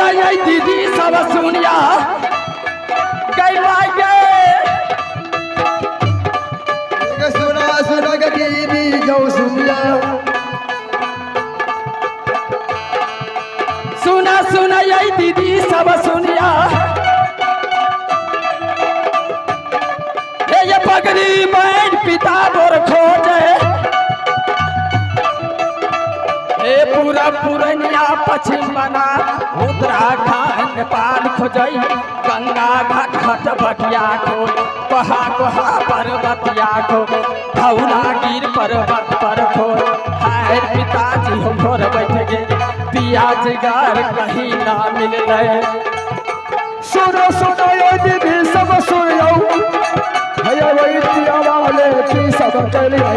सुना ये दीदी सब सुनिया गई माई गे। सुना सुना गे दीदी जो सुनिया। सुना सुना ये दीदी सब सुनिया, हे ये पगड़ी बहन पिता बोर खोजे, हे पूरा पुरनिया पश्चिम बना उत्तराखंड नेपाल खोजई, गंगा घाट घाट बटिया खो, कोहा कोहा पर्वतिया खो, धौलागिर पर्वत पर खो। हाय पिताजी हम घर बैठ गए, पिया जिगर कहीं ना मिल रहे। सुनो सुनो ये दीदी सब सुनियो, है वही पिया वाले की सब कलिए,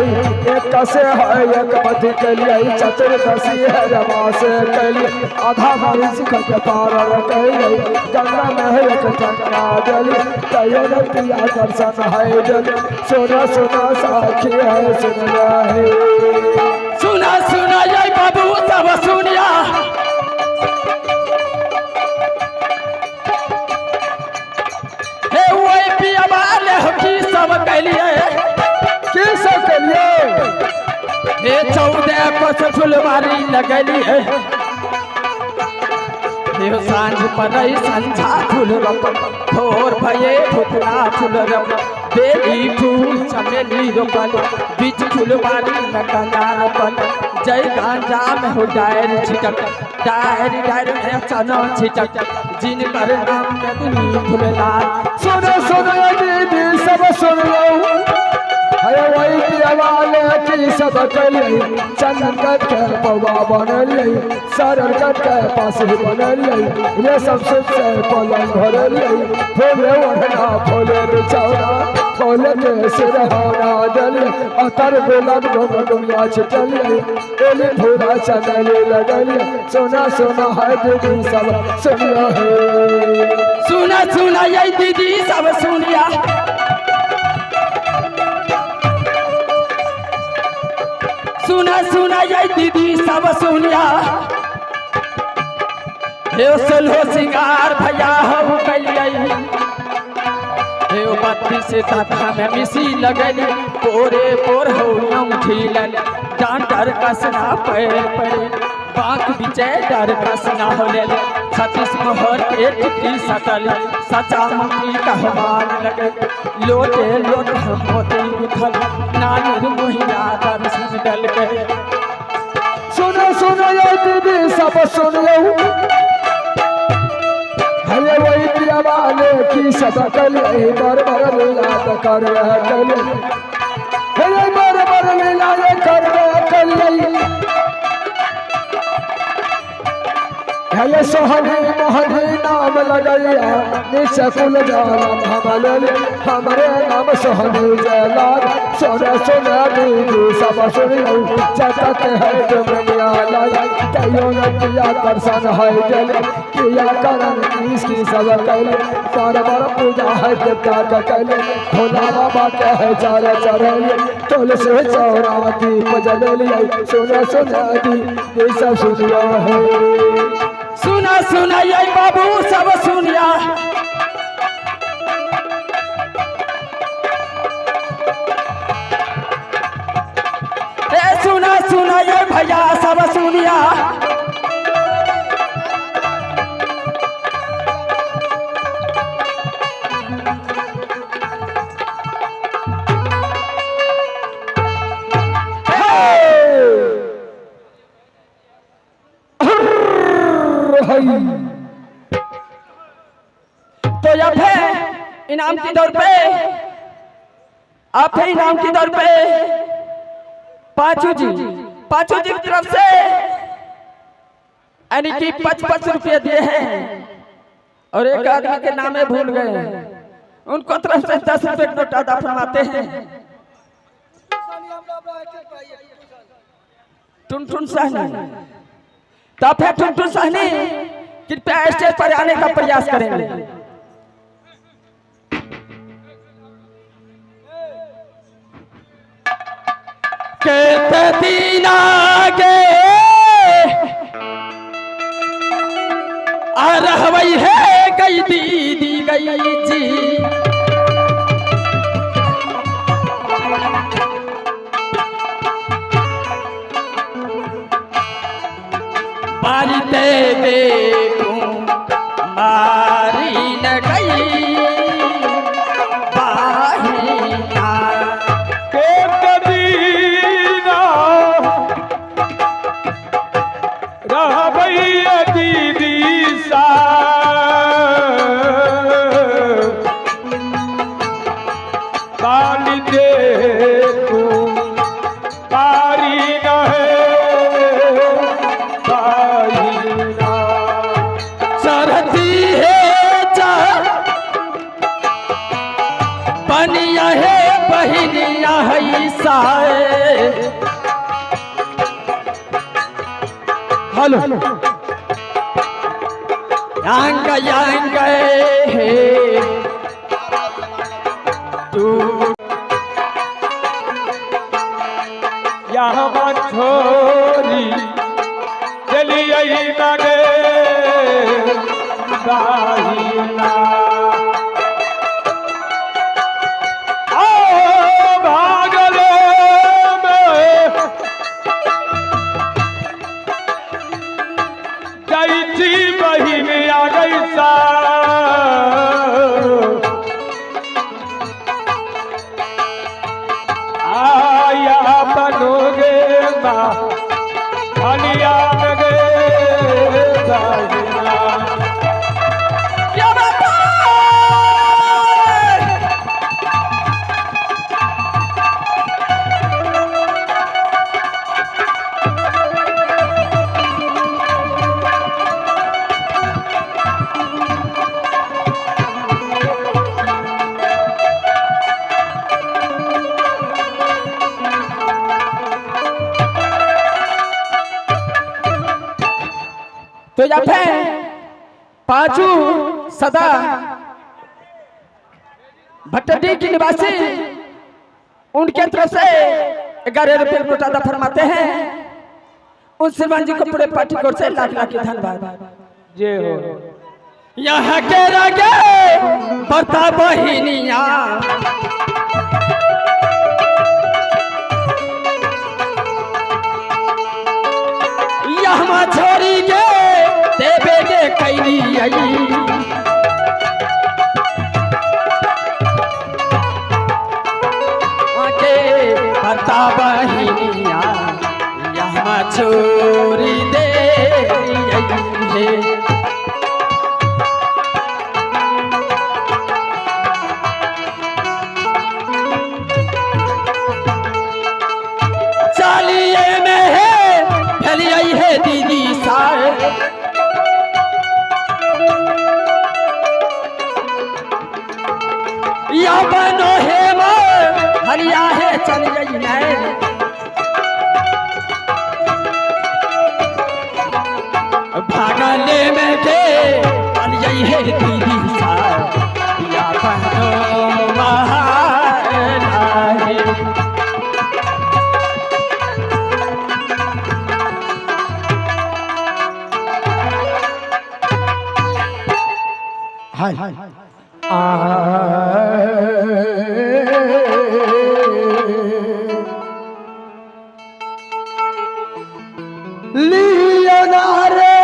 एक से है एक पति कलिए, चतुर्दशी है रमा से कलिए, आधा मरीज के पार कलिए, गंगा में है एक चंगा जलिए, तैयो न पिया दर्शन है जल। सुनो सुनो साखी है सुन रहे। सुना सुना ये बाबू सब सुनिया, हे वही पिया वाले हो की सब कलिए, की सब कलिए, हे 14 कोस फुलवारी लगलिए, हे सांझ पर संझा फूल रोपल, भोर भये फुतरा फूल रोपल, बेली फूल चमेली रोपल, बीच फुलवारी में गंजा रोपल, जय गांजा में हो डायर छिटक, डायर डायर में चना छिटक, जिनकर नाम नदनी फुललाल। सुनो सुनो ये दीदी सब सुन लो, है वही पिया वाले की सब कलिए, चंदन कट के पौवा बनलिए, सरल कट के पास बनलिए, रेशम सूत से पलंग भरलिए, फूले ओढ़ना फूले बिछौना, फूले के सिरहाना डलिए, अतर गुलाब गुम दुनिया छिटलिए, एली फूला चमेली लगलिए। सोना सोना है दीदी सब सुनियो है। सुना सुना ये दीदी सब सुनिया, सुना सुना ये दीदी सब सुनिया, हे सोलहो सिंगार भैया हम कलिए, हे बत्ती से ताथा में मिसी लगली, पोरे पोर हो ढीलन, डांटर कसना पैर पड़े, बांक बिचे डर कसना होले, 36 मोहर के टिकली सटल, सचा मुखी कहमान लगे, लोटे लोट मोती गुथल, नानिर मोहिया दर्शन डल के। सुनो सुनो ये दीदी सब सुन लो, है वही पिया वाले की सब कलिए, बार बार लीला कर कलिए, हे बार बार लीला कर कलिए, है सोहनी मोहनी नाम लगैया, नीचे कुल जालम हम हमारे नाम सोहनी जलाल। सोने सोने दीदी सब सुनियो, जगत है दुनिया लाल, तैयो न किया दर्शन है जल, किया करण इसकी सब कैले, बार बार पूजा है देवता का कैले, भोला बाबा के है चार चढ़े, तुलसी चौरा दीप जलिए। सुने सुने दीदी सब सुनियो है। सुना सुना ये बाबू सब सुनिया, ए सुना सुना ये भैया सब सुनिया, तो अब है इनाम की दौर पे, आप है इनाम की दौर पे पांचू जी की तरफ से यानी कि 55 रुपये दिए हैं, और एक आदमी के नाम भूल गए, उनको तरफ से 10 रुपये नोट अदा फरमाते हैं। टुनटुन सहनी, तो फिर टुनटुन सहनी कृपया स्टेज पर आने का प्रयास करेंगे। कहते दीना गे रहवई है गई दीदी गई जी। बारी देखूं मारी न गई बाहिना। के कदीना रहबैया दीदी सा ताली देखू तारी न है बाहिना। चढ़ती है चढ़ बनिया है बहनिया है साए। हेलो यांग यांग हे तू यहाँ छोरी चलिए नगे दाहिना। आओ भागले में जाई बहिन आ गई सा। आया बनोगे माँ हलिया गे दाहिना। क्या बात है? तो या फिर पांचू सदा भट्टी की निवासी उनके तरफ से 11 रुपये कोटादा फरमाते हैं। उन श्रीमान जी को पूरे पार्टी को से लाख लाख की धन्यवाद। जय हो। यहाँ के रगे बरता बहिनिया यहाँ छोरी के देवे के कैली आई। के बरता बहिनिया यहाँ छोरी दे है। चालिए में है फैलिए है दीदी साए। या बनो हे माँ हरिया है चल गई मैं। भागले में के चल गई है दीदी साए। या बनो महाराज है। हाय लियो ना रे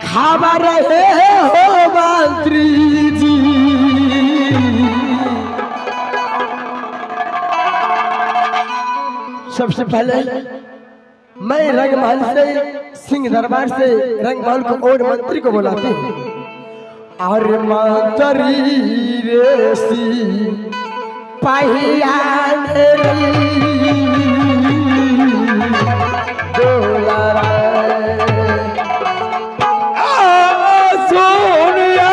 खाबर हे हो मंत्री जी। सबसे पहले मैं रंगमहल से सिंह दरबार से रंगमहल को और मंत्री को बुलाती हूँ। और मंत्री रे सी पहिया सोनिया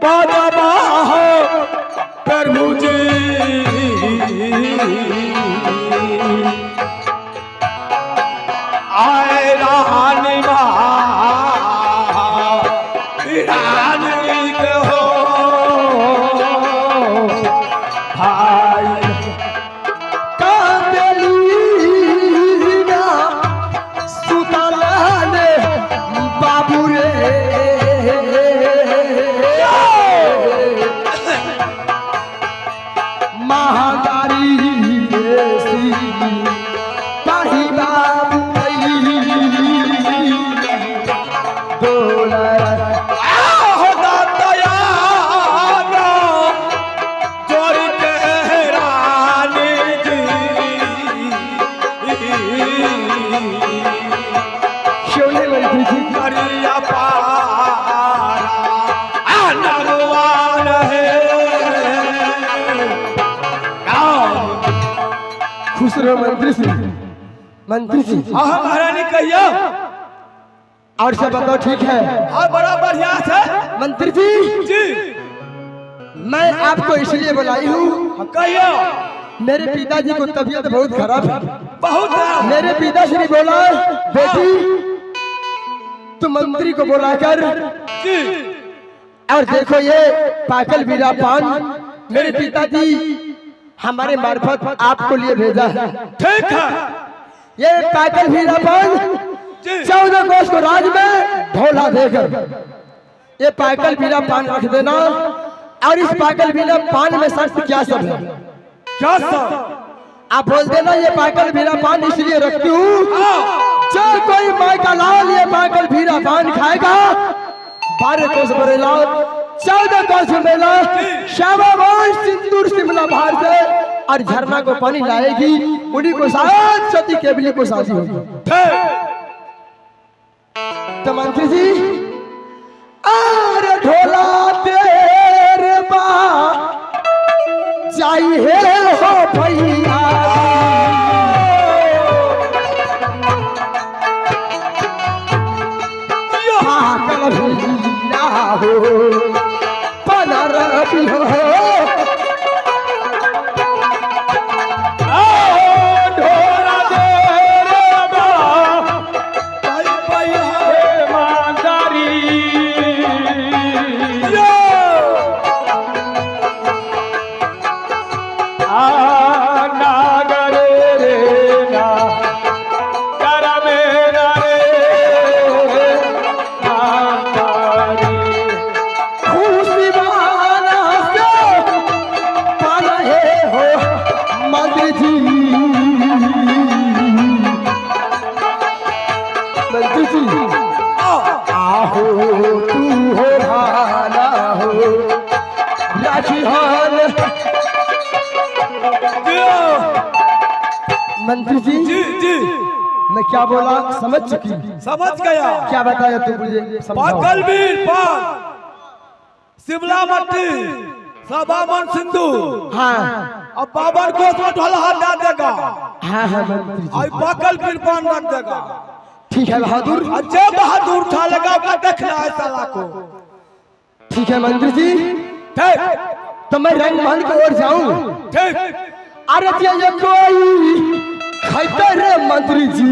बाबा हो प्रभु जी आए रानी रानी के हो भाई। खुश रहो मंत्री जी। मंत्री जी। हाँ हाँ महारानी कहियो। और सब बताओ, ठीक है? हाँ, बड़ा बढ़िया है। मंत्री जी। जी। मैं आपको इसलिए बुलाई हूँ। हाँ, कहियो। मेरे पिताजी को तबीयत बहुत खराब है। बहुत खराब। मेरे पिताश्री बोला, बेटी तुम मंत्री को बुलाकर जी और देखो ये पाकल बीरापान मेरे पिताजी हमारे मार्फत आपको लिए भेजा है। ठीक है। ये पाकल बीरापान जी 14 कोस को राज में ढोला देकर ये पाकल बीरापान रख देना। और इस पाकल बीरापान में शर्त क्या सब है? क्या सब? आप बोल देना ये पाकल बीरापान इसलिए रखती हूँ, जो कोई माँ का लाल ये पाकल बीरापान खाएगा 12 कोस बरेला 14 कोस मेला श्यामा सिंदूर शिमला बाहर से और झरना को पानी लाएगी, उन्हीं को साथ सती केबली को शादी होगी। ठीक। तो मंत्री जी अरे ढोला तेरे बा चाहिए हो भैया, पागल भैया हो पनर भी हो। ढोला तेरे बा भाई भाई है। मांदारी यो। आ नागरे रे ना कर मेरा रे मांदारी। खुशी वाला से पाना है हो मंत्री जी। मंत्री जी आहो तू हो भाला हो राखी हाल। मंत्री जी। जी जी। मैं क्या बोला समझ चुकी? समझ गया। क्या बताया तू मुझे समझाओ। पाकल वीर पान शिमला मट्टी सबामन सिंधु। हाँ। अब बाबर को उसमें ढोला हाथ डाल देगा। हाँ हाँ मंत्री जी। और पाकल वीर पान रख देगा। ठीक है बहादुर। और जो बहादुर उठा लेगा उसका देखना है साला को। ठीक है मंत्री जी। ठीक। तो मैं रंग महल की ओर जाऊं? ठीक। अरे ये कोई खाते रे मंत्री जी,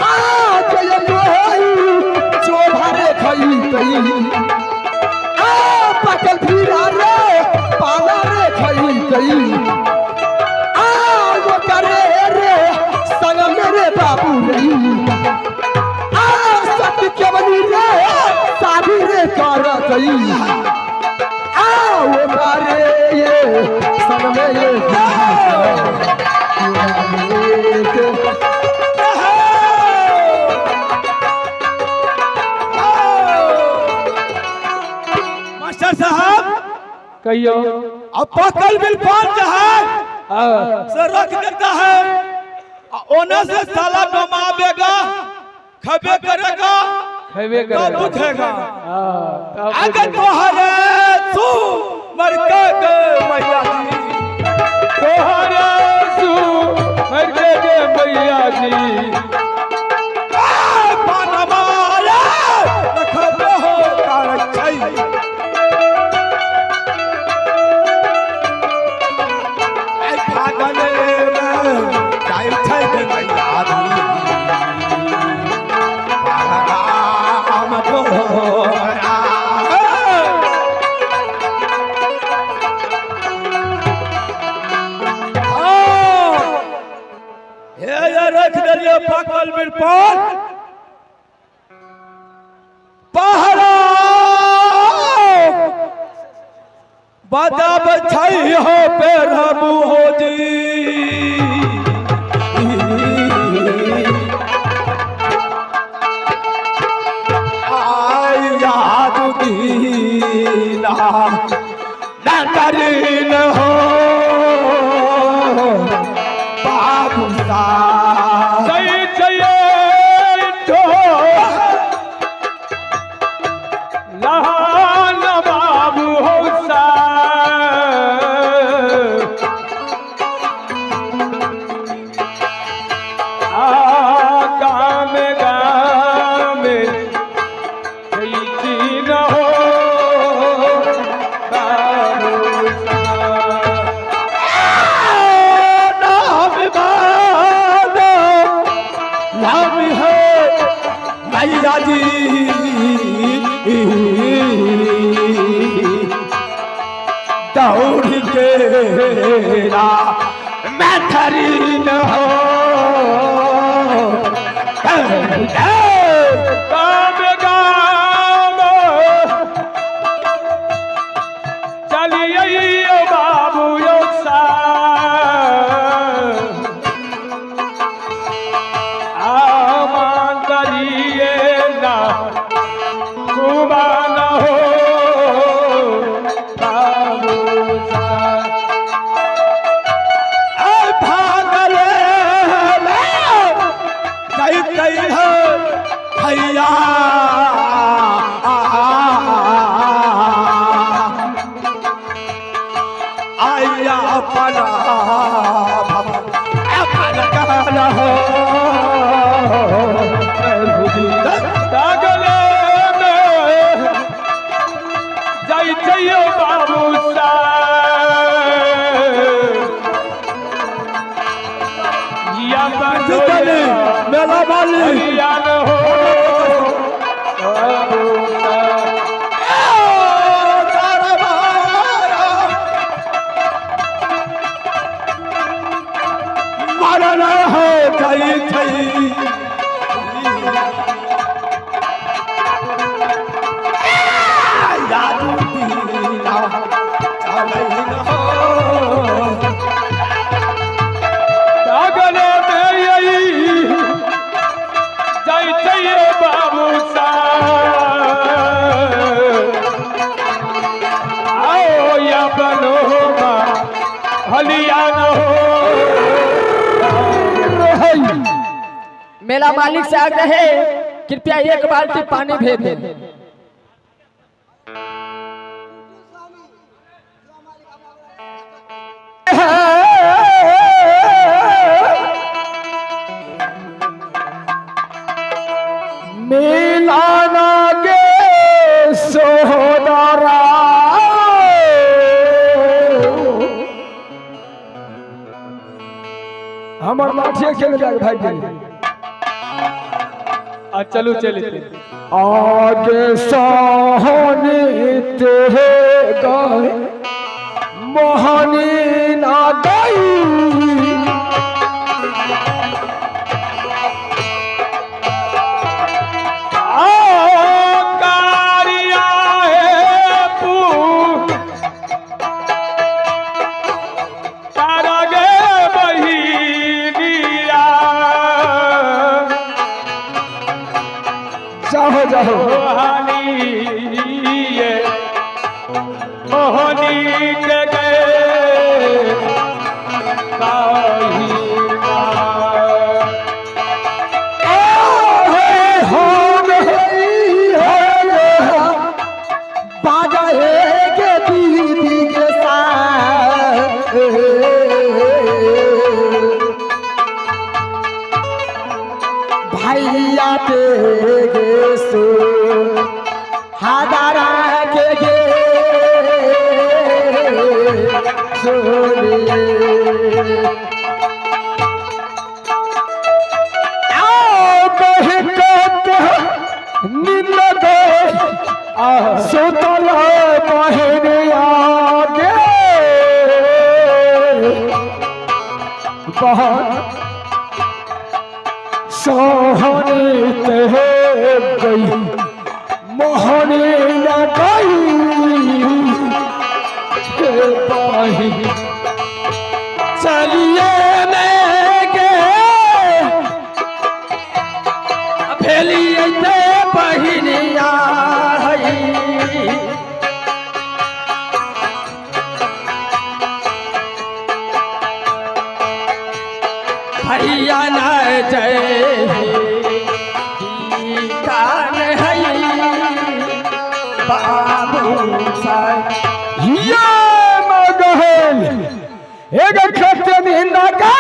आज ये कोई चोभारे खाई तई आ पकल फिरा रे पाला रे खाई तई आ वो करे रे संग मेरे बाबू रे आ सत्य के बनी रे साधु रे कर तई आ वो करे ये संग में ये। मास्टर साहब कहियो। अब पाकल बिल पान जो है हाँ। से रख देता है ओने से साला कमावेगा खबे करेगा खैबे तब करेगा। बुझेगा। हाँ, तब अगर बुझेगा। तोहरे सू मर के मैया जी, तोहरे सू मर के मैया जी, ए पानमाया रखबे हो कार छै। ए फागने में जाय छै गे मैया जी, राम तोहरा। हे ये रख दिलियो पाकल बिरपाल पहरा बदब छै हो प्रभु हो जी। आई याद दीना न करीन हो बाबू सा सही चाहिए तो लहान बाबू हो सा। दौड़ के मैथरीन हो गाम गाम चलिए बाबू यो सा आमान ना कुबान हो बाबू सा भागल जैतै हो भैया आया अपन अपन कहल हो दागले में जैतै बाबू सा या जीतली मेला वाली हरियाण हो बाबू सा मरण हो गई थी दागले में यही जैतै बाबू सा आओ या बनो हलियान हो मेला मालिक से आग्रह है, कृपया एक बाल्टी पानी भेज दें। मिलाना के सोदरा हमर लाठिए खेल जाए भाई जी। आ चलू चलते आगे सोहनी ते गए मोहनी ना गई आओ कारिया है पू तारा गे बहिनिया जाहो जाहो मोहनी ये मोहनी के गए काहिना। बाजा के दीदी के साथ भैया ते गे सो हादारा के गे सोनिए आओ कह नींद गए सुतल बहन आगे बहुत सोहनी ते गई मोहनी न गई के पाही चलिए मैं के भेलिए ते बहिनिया हई। भैया न जय कान हई बाबू साहब ये मगहल एक खत निंदा का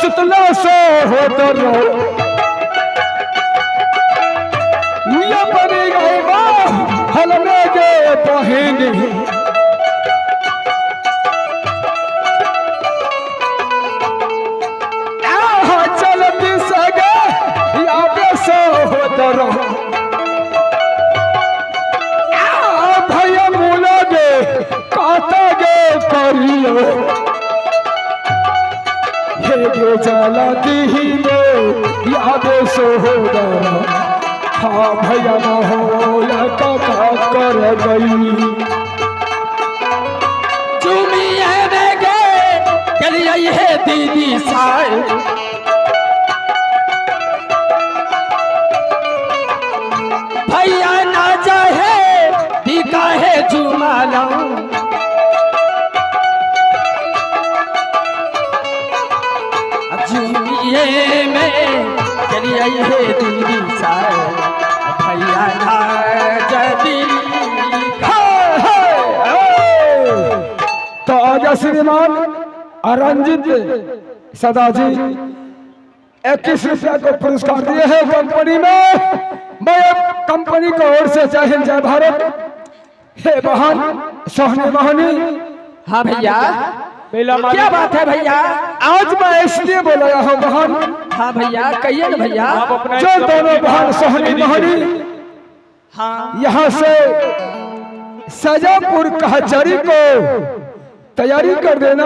सुतलो सो हो तो रो ये बनी गई माँ हल में गे बहिनी आह चलती सगे या सो हो तो रो भैया मुला गे काता गे करियो हे गे जला दीने याद सोहदरा हाँ भैया माहौल का कर गई। चुमिए में गे चलिए हे दीदी साए भैया ना चाहे दिका है जुमाला चुमिए में चलिए हे दीदी साए भैया ना जदी। तो आजा श्रीमान रंजित सदा जी 21 रुपया को पुरस्कार दिए हैं कंपनी में। मैं कंपनी को ओर से जय हिंद जय भारत। हे बहन सोहनी मोहनी। हाँ भैया क्या बात है भैया, आज मैं इसलिए बोलाया हूँ बहन। हाँ भैया कहिए ना भैया। आप अपना जो दोनों बहन सोहनी मोहनी हाँ यहाँ से सजापुर कहचरी को तैयारी कर देना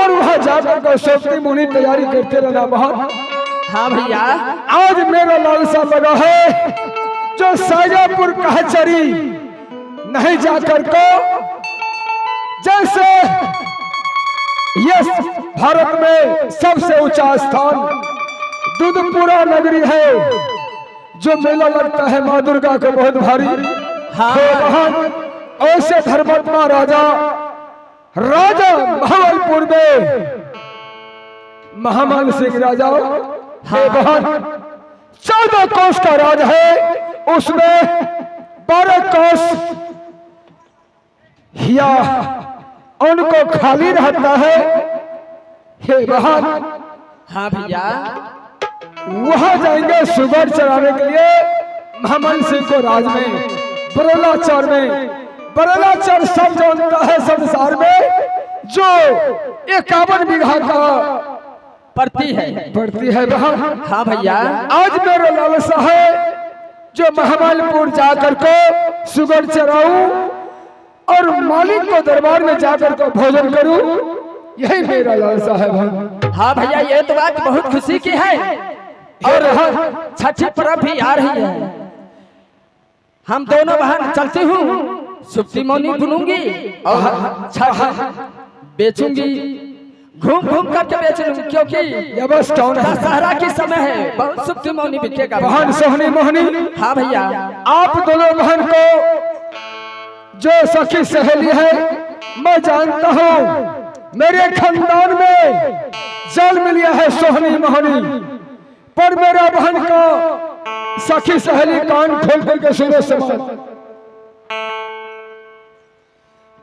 और वहाँ जाकर को सोचती मुनि तैयारी करते रहना बहन। हाँ भैया आज मेरा लालसा लगा है जो साजापुर कहचरी नहीं जाकर को जैसे ये भारत में सबसे ऊंचा स्थान दूधपुरा नगरी है जो मेला लगता है माँ दुर्गा को बहुत भारी। हाँ। बहन ऐसे धर्मात्मा राजा राजा भावलपुर में महामान सिंह राजा। हाँ। बहन 14 कोस का राज है, उसमें 12 कोस या उनको खाली रहता है। हे बहन हाँ भैया वहां जाएंगे सुगर चराने के लिए महामान सिंह को राज में बरेलाचर में। बरेलाचर सब जानता है संसार में जो 51 बीघा का पड़ती है पड़ती है बहन। हाँ भैया आज मेरा लालसा है जो महामालपुर जाकर को सुगर चराऊं और मालिक को दरबार में जाकर को भोजन करूं, यही मेरा लालसा है बहन। हाँ भैया ये तो बात बहुत खुशी की है। और छठी पर्व भी आ रही है, हम दोनों बहन चलती हूँ, सुप्ती मौनी बुनूंगी और छठ बेचूंगी, घूम घूम करके बेच लूंगी क्योंकि ये बस कौन है दशहरा की समय है, बहुत सुप्ती मौनी बिकेगा। बहन सोहनी मोहनी। हाँ भैया आप दोनों बहन को जो सखी सहेली है मैं जानता हूँ मेरे खानदान में जन्म लिया है सोहनी मोहनी, पर मेरा बहन का सखी सहेली कान खोल करके सुनो समाज।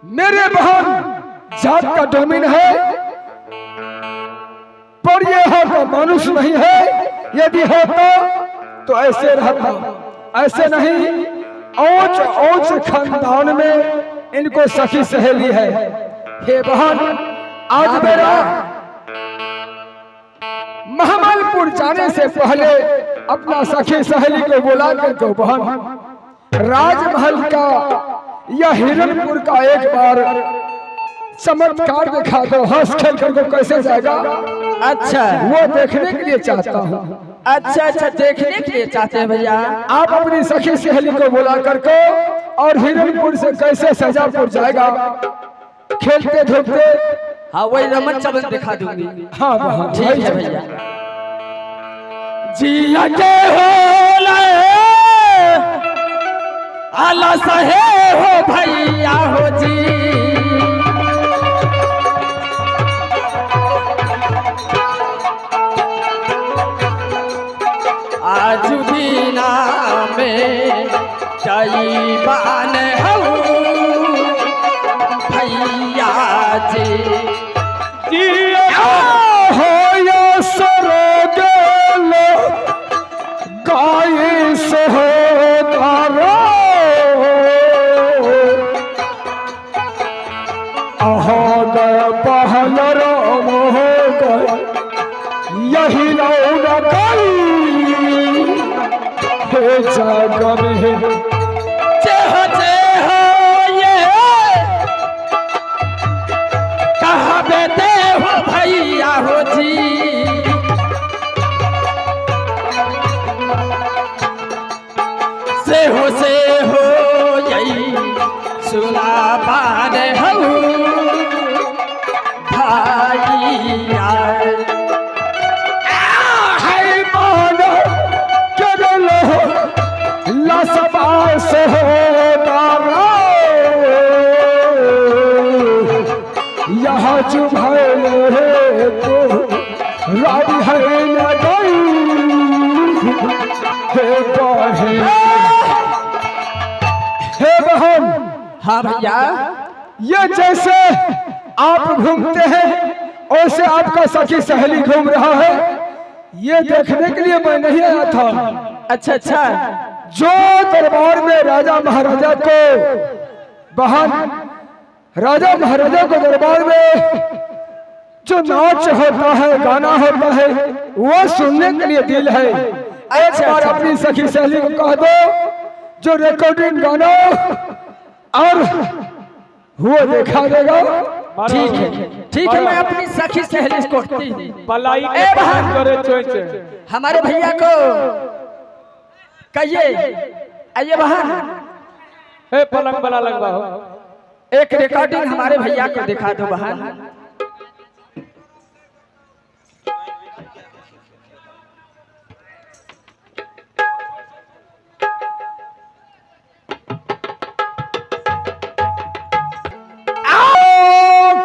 मेरे बहन जात का डोमिन है पर यह है तो मनुष्य नहीं है, यदि होता तो ऐसे रहता, ऐसे नहीं। औच औच खानदान में इनको सखी सहेली है। हे बहन आज मेरा महामलपुर जाने से पहले अपना सखी सहेली को बुला कर को बहन राजमहल का या हिरणपुर का एक बार चमत्कार दिखा दो, हंस खेल कर को कैसे जाएगा। अच्छा वो देखने के लिए चाहता हूँ। अच्छा अच्छा देखने के लिए चाहते हैं भैया। आप अपनी सखी सहेली को बुला करके और हिरणपुर से कैसे सजापुर जाएगा खेलते धूपते। हाँ वही रमन चमन दिखा दूंगी। हाँ हाँ ठीक है भैया। जिया के हो आला सहे हो भैया हो जी आज दीना में जई बान हूँ भैया जी। हो या सरोगेल गाय सोहदारो अहो गय पहल राम हो गए यही लौन गई हे जग में जय हो ये से हो यही सुना पान हऊ भाइया। है मान केवल लसबा सहोदरा यहाँ चुभल तो राज है न गई हे बहे हे बहन। हाँ भैया। ये जैसे आप घूमते हैं ऐसे आपका सखी सहेली घूम रहा है, ये देखने के लिए मैं नहीं आया था। अच्छा अच्छा। जो दरबार में राजा महाराजा को बहन, राजा महाराजा को दरबार में जो नाच होता है, गाना होता है, वो सुनने के लिए दिल है। एक बार अपनी सखी सहेली को कह दो जो रिकॉर्डिंग गाना और वो देखा देगा। ठीक है ठीक है, मैं अपनी सखी सहेली को कहती हूँ। पलाई ए के बहन। करे चोय चोय। हमारे भैया को कहिए, आइए बहन। हे पलंग वाला लगवा हो। एक रिकॉर्डिंग हमारे भैया को दिखा दो बहन।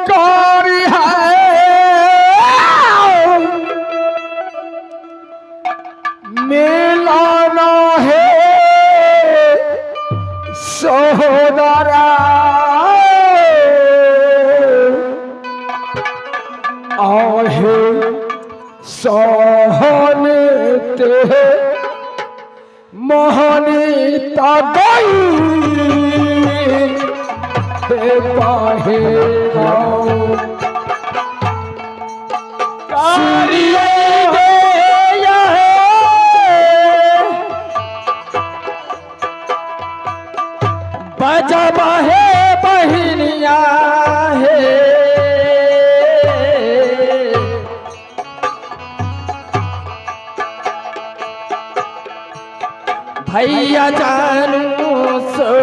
कारी है मिलाना है सहोदरा आहे सहन ते मोहनी गई हे पाहे बजब हे बहिनिया हे, भैया जानू सो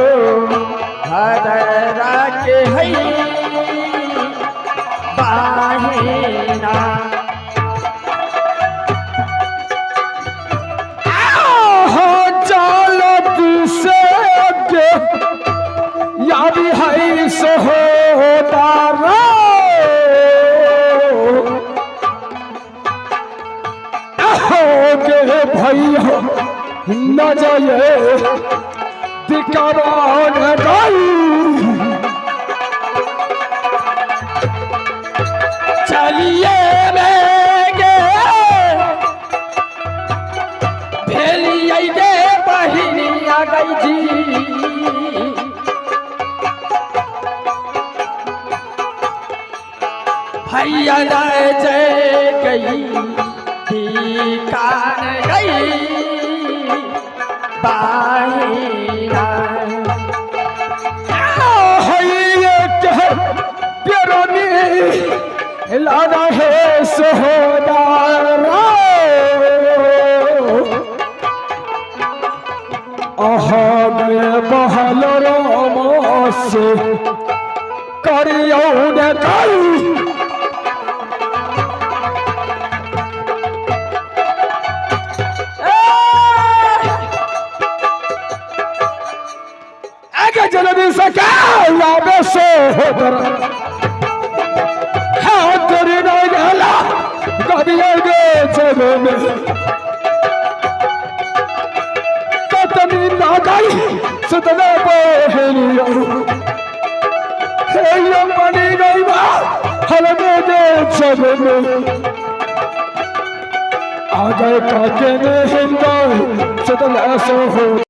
हदरा के हई बाहिना। चालक से के यादी है सहोदरा गे भैया न जाए दिकरान गई। चलिए गे भेलिए गे बहिनिया गई जी। भैया जय जय गई कान गई बाहिना। लाना है सहोदरा अहमे बहल राम से करियो ने कई। आगे जल्दी से क्या लाबे सहोदरा हाँ तेरी नहीं गला कभी गे जग में कतनी ना गई सुतने बहनियो हे ये बनी गई बा हलमे दे जग में आ गए काके ने हिंदा सुतने सो हो।